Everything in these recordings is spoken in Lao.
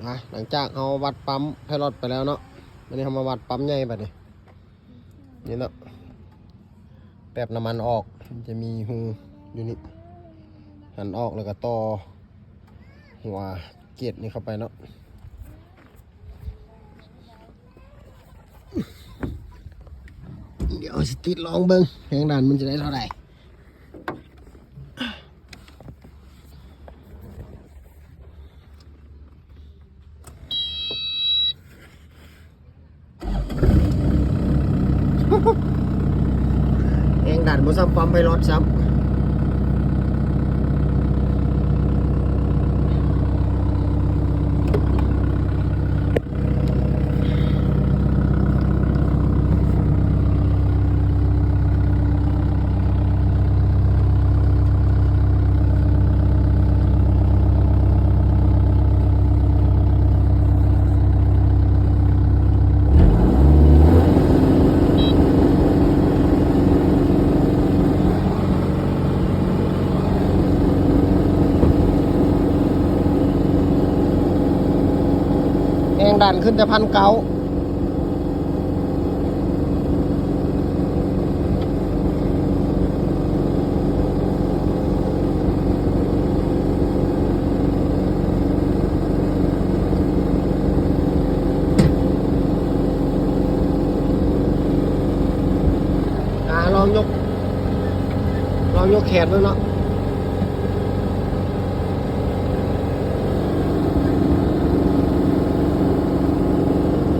ອ່ະ ຫຼັງຈາກເຮົາວັດປ້ຳໄພລອດໄປແລ້ວເນາະ, ບາດນີ້ເຮົາມາວັດປ້ຳໃຫຍ່ບາດນີ້. ນີ້ເນາະ ແປບນ້ຳມັນອອກ ມັນຈະມີຮູຢູ່ນີ້ ຫັນອອກ ແລ້ວກໍຕໍ່ຫົວເກດນີ້ເຂົ້າໄປເນາະ. ດຽວຊິຕິດລອງເບິ່ງ ແຮງດັນມັນຈະໄດ້ເທົ່າໃດ. ແຮງດັນບໍ່ສ່ຳປ້ຳໄພລອດຊ້ຳ. ແຮງດັນຂຶ້ນແຕ່ພັນເກົ້າ. ອ່າ ລອງຍົກ ລອງຍົກແຂນເບິ່ງເນາະ.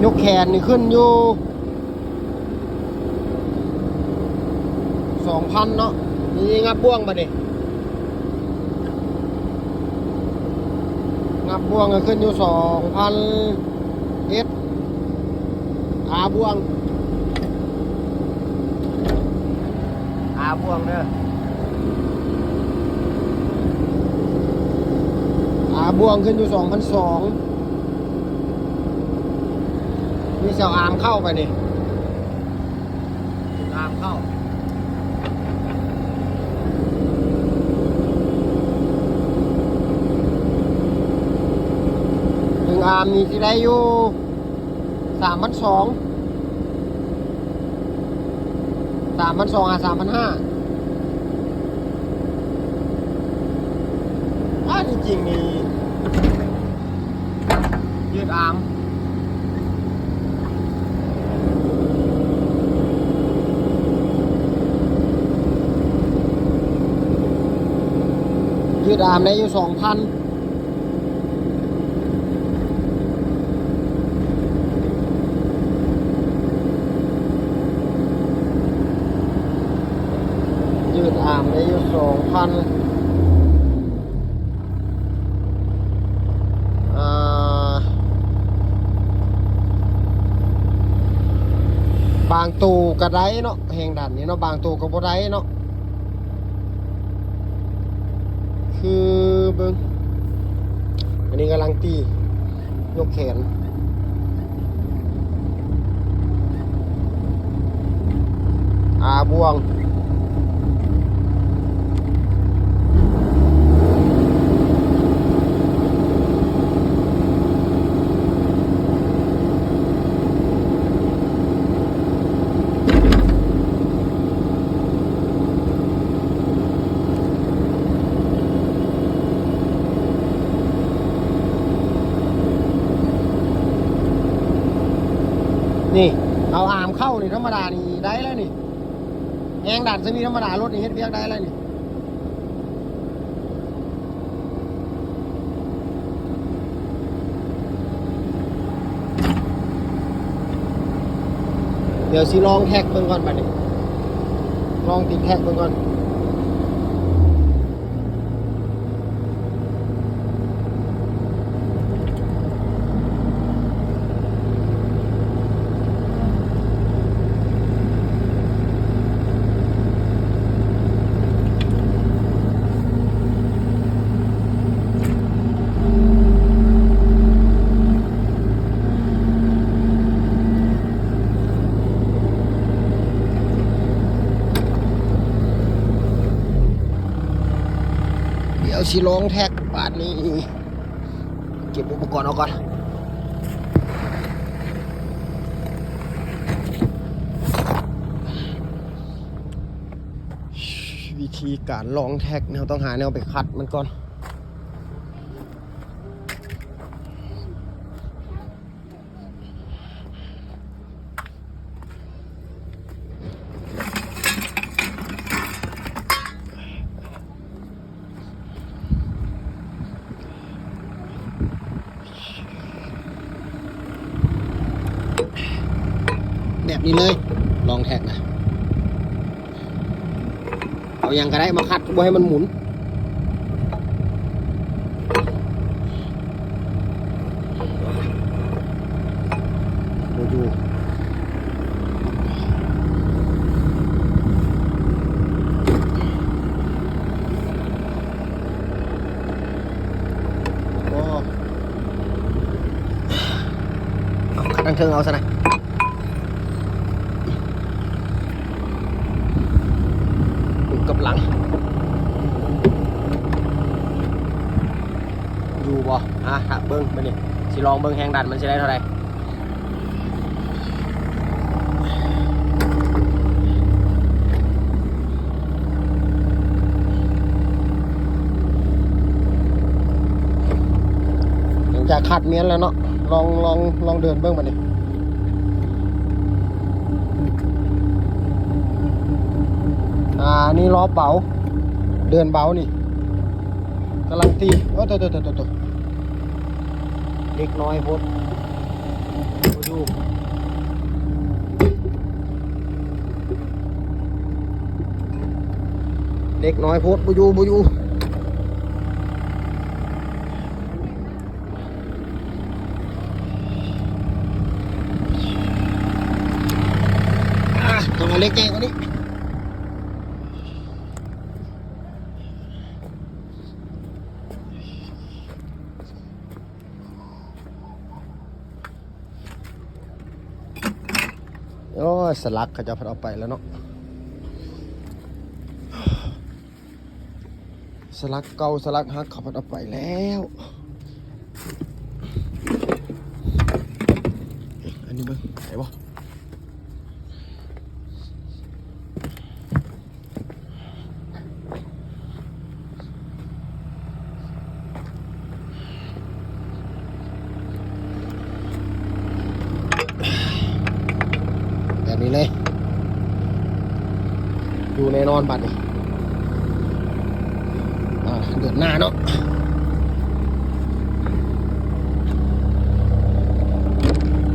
ຍົກແຂນນີ້ຂຶ້ນຢູ່ສອງພັນເນາະ. ນີ້ງັບບ່ວງບາດນີ້ ງັບບ່ວງກໍຂຶ້ນຢູ່ສອງພັນເອັດ. ອາບ່ວງ ອາບ່ວງເດີ ອາບ່ວງຂຶ້ນຢູ່ສອງພັນສອງ. ມີແຊວອາມເຂົ້າໄປນີ້ ອາມເຂົ້າ ດຶງອາມນີ້ຊິໄດ້ຢູ່ ສາມພັນສອງ ສາມພັນສອງຫາສາມພັນຫ້າ. ຖ້າທີ່ຈິງນີ້ ຢືດອາມ ຢືດອາມໄດ້ຢູ່ສອງພັນ. ຢືດອາມໄດ້ຢູ່ສອງພັນ. ອ່າ ບາງໂຕກໍໄດ້ເນາະ ແຮງດັນນີ້ເນາະ, ບາງໂຕກໍບໍ່ໄດ້ເນາະ. ຄືເບິ່ງ ອັນນີ້ກຳລັງຕີຍົກແຂນ ອາບ່ວງ. ນີ້ ເອົາອາມເຂົ້ານີ້ ທຳມະດານີ້ໄດ້ແລ້ວນີ້. ແຮງດັນຊຳນີ້ທຳມະດາ ລົດນີ້ເຮັດວຽກໄດ້ແລ້ວນີ້. ດຽວຊິລອງແທັກເບິ່ງກ່ອນບາດນີ້ ລອງຕິດແທັກເບິ່ງກ່ອນ. ດຽວຊິລອງແທັກບາດນີ້. ເກັບອຸປະກອນອອກກ່ອນ. ວິທີການລອງແທັກ ເຮົາຕ້ອງຫາແນວໄປຂັດມັນກ່ອນ. ແບບນີ້ເລີຍ ລອງແທັກນະ. ເອົາຫຍັງກໍໄດ້ມາຂັດບໍ່ໃຫ້ມັນໝູນ. ບໍ່ຢູ່. ໂອ້ ເອົາ ຂັດທາງເທິງເອົາຊະນະ. ກັບຫຼັງ ຢູ່ບໍ່? ອ່າ ຖ້າເບິ່ງບາດນີ້ ຊິລອງເບິ່ງແຮງດັນມັນຊິໄດ້ເທົ່າໃດ. ຫຼັງຈາກຂັດມ້ຽນແລ້ວເນາະ ລອງ ລອງ ລອງເດີນເບິ່ງບາດນີ້. ອ່າ ນີ້ລໍ້ເບົາ ເດີນເບົານີ້ ກຳລັງຕີ. ໂອ້ ໂຕ ໂຕ ເດັກນ້ອຍໂພດ ບໍ່ຢູ່. ເດັກນ້ອຍໂພດ ບໍ່ຢູ່ ບໍ່ຢູ່. ອ່າ ຕ້ອງເອົາເຫຼັກໃຫຍ່ກວ່ານີ້. ໂອ້ຍ ສະຫຼັກເຂົາເຈົ້າພັດເອົາໄປແລ້ວເນາະ. ສະຫຼັກເກົ່າສະຫຼັກຫັກເຂົາພັດເອົາໄປແລ້ວ. ອັນນີ້ເບິ່ງໄດ້ບໍ່? ແບບນີ້ເລີຍ ຢູ່ແນ່ນອນບາດນີ້. ອ່າ ເດີນໜ້າເນາະ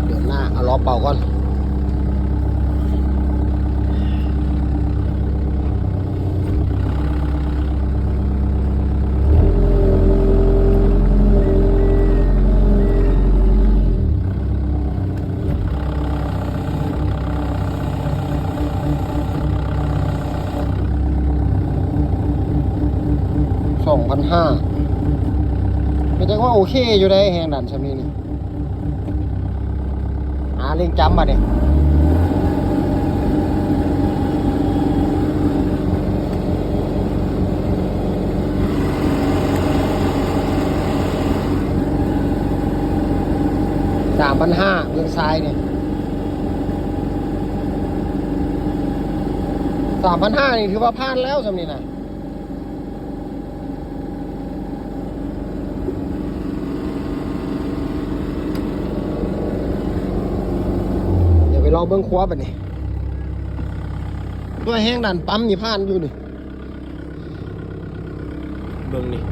ເດີນໜ້າ. ເອົາລໍ້ເປົ່າກ່ອນ. ສອງພັນຫ້າ ກໍຈັກວ່າໂອເຄຢູ່ເດ້ ແຮງດັນຊ່ຳນີ້ນີ້. ອ່າ ເລັ່ງຈຳບາດນີ້ ສາມພັນຫ້າ ເບື້ອງຊ້າຍນີ້. ສາມພັນຫ້ານີ້ຖືວ່າຜ່ານແລ້ວຊ່ຳນີ້ນະ. ດຽວໄປລອງເບິ່ງຄົວບາດນີ້ ໂດຍແຮງດັນປ້ຳນີ້ຜ່ານຢູ່ນີ້. ເບິ່ງນີ້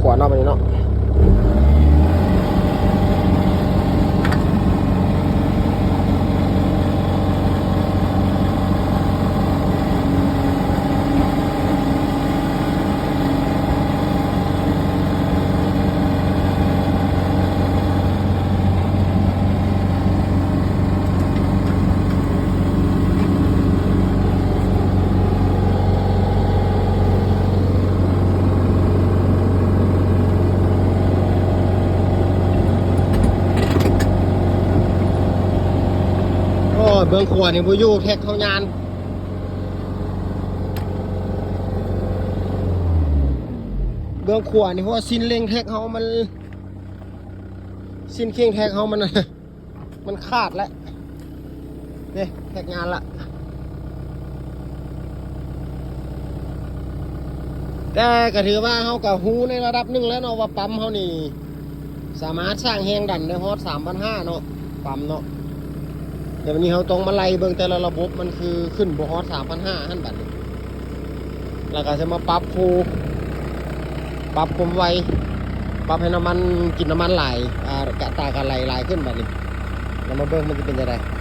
ຂວາເນາະ ບາດນີ້ເນາະ. ໂອ້ ເບື້ອງຂວານີ້ບໍ່ຢູ່ ແທັກເຮົາຍານ. ເບື້ອງຂວານີ້ ເພາະວ່າຊີ້ນເລັ່ງແທັກເຮົາມັນ ຊີ້ນເຄັ່ງແທັກເຮົາມັນ ມັນຂາດແລ້ວເດ້ ແທັກງານລະ. ແຕ່ກໍຖືວ່າເຮົາກໍຮູ້ໃນລະດັບໜຶ່ງແລ້ວເນາະ ວ່າປ້ຳເຮົານີ້ສາມາດສ້າງແຮງດັນໄດ້ຮອດສາມພັນຫ້າເນາະ ປ້ຳເນາະ. ແຕ່ບາດນີ້ເຮົາຕ້ອງມາໄລ່ເບິ່ງແຕ່ລະລະບົບ ມັນຄືຂຶ້ນບໍ່ຮອດສາມພັນຫ້າຫັ້ນ ບາດນີ້ ແລ້ວກໍຈະມາປັບໂຄ ປັບຄວາມໄວ ປັບໃຫ້ນ້ຳມັນກິນນ້ຳມັນຫຼາຍ ອາ ກະຕາກະໄຫຼຫຼາຍຂຶ້ນ ບາດນີ້ ແລ້ວມາເບິ່ງມັນຈະເປັນຈັ່ງໃດ.